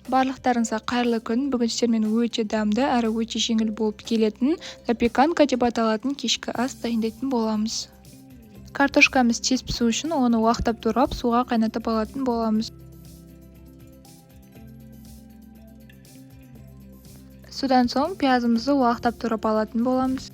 Барлықтарыңызға қайырлы күн. Бүгін сіздермен өте дәмді әрі өте жеңіл болып келетін запеканка деп аталатын кешкі ас дайындайтын боламыз. Картошкамыз тез пісу үшін оны уақтап турап суға қайнатып алатын боламыз. Содан соң пиязымызды уақтап турап алатын боламыз.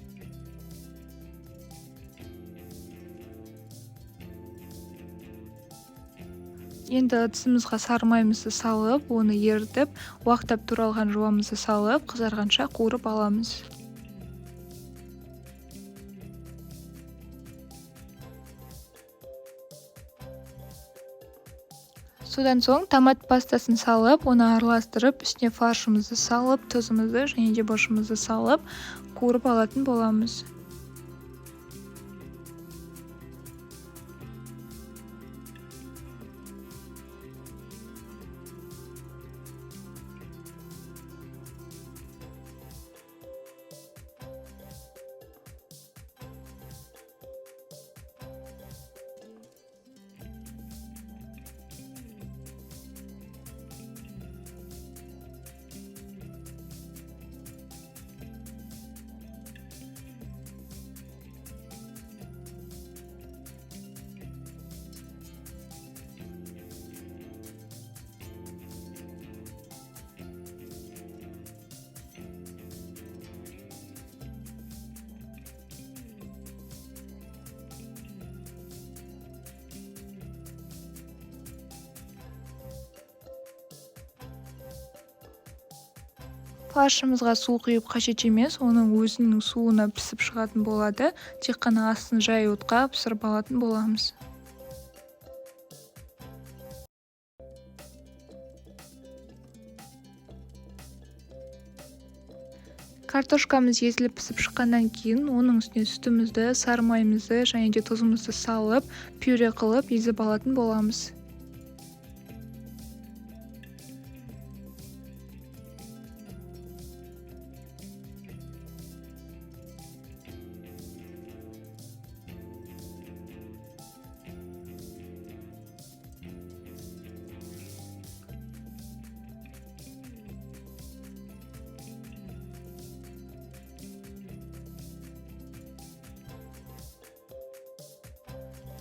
Енді ыдысымызға сары майымызды салып, оны ерітіп, уақтап туралған жуамызды салып, қызарғанша қуырып аламыз. Содан соң томат пастасын салып, оны араластырып, үстіне фаршымызды салып, тұзымызды және де бұрышымызды салып, қуырып алатын боламыз. Фаршымызға су құйып қажет емес, оның өзінің суына пісіп шығатын болады. Тек қана астын жай отқа пісіріп алатын боламыз. Картошкамыз езіліп пісіп шыққаннан кейін оның үстіне сүтімізді, сары майымызды және де тұзымызды салып, пюре қылып езіп алатын боламыз.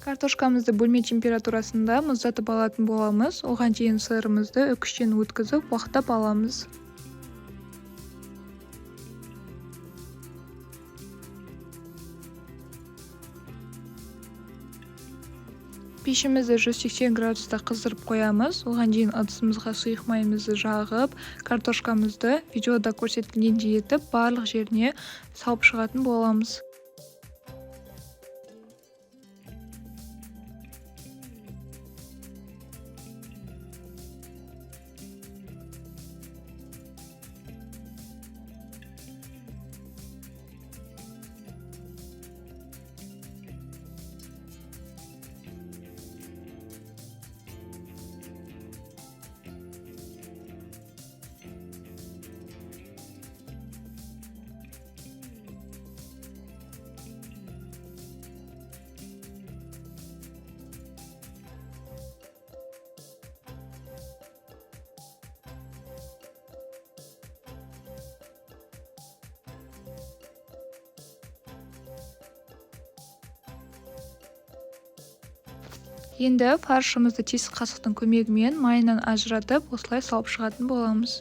Картошкамызды бөлме температурасында мұздатып алатын боламыз. Оған дейін сырымызды үкіштен өткізіп, уақтап аламыз. Пешімізді 180 градуста қыздырып қоямыз. Оған дейін ыдысымызға сұйық майымызды жағып, картошкамызды видеода көрсетілгендей етіп барлық жеріне салып шығатын боламыз. Енді фаршымызды тесік қасықтың көмегімен майынан ажыратып, осылай салып шығатын боламыз.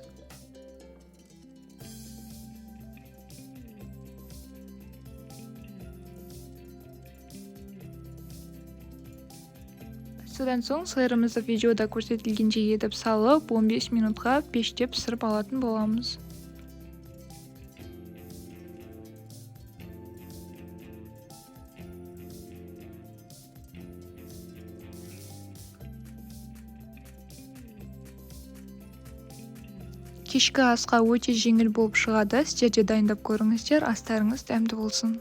Содан соң сырымызды видеода көрсетілгендей етіп салып, 15 минутқа пеште пісіріп алатын боламыз. Кешкі асқа өте жеңіл болып шығады. Сіздер де дайындап көріңіздер, астарыңыз дәмді болсын.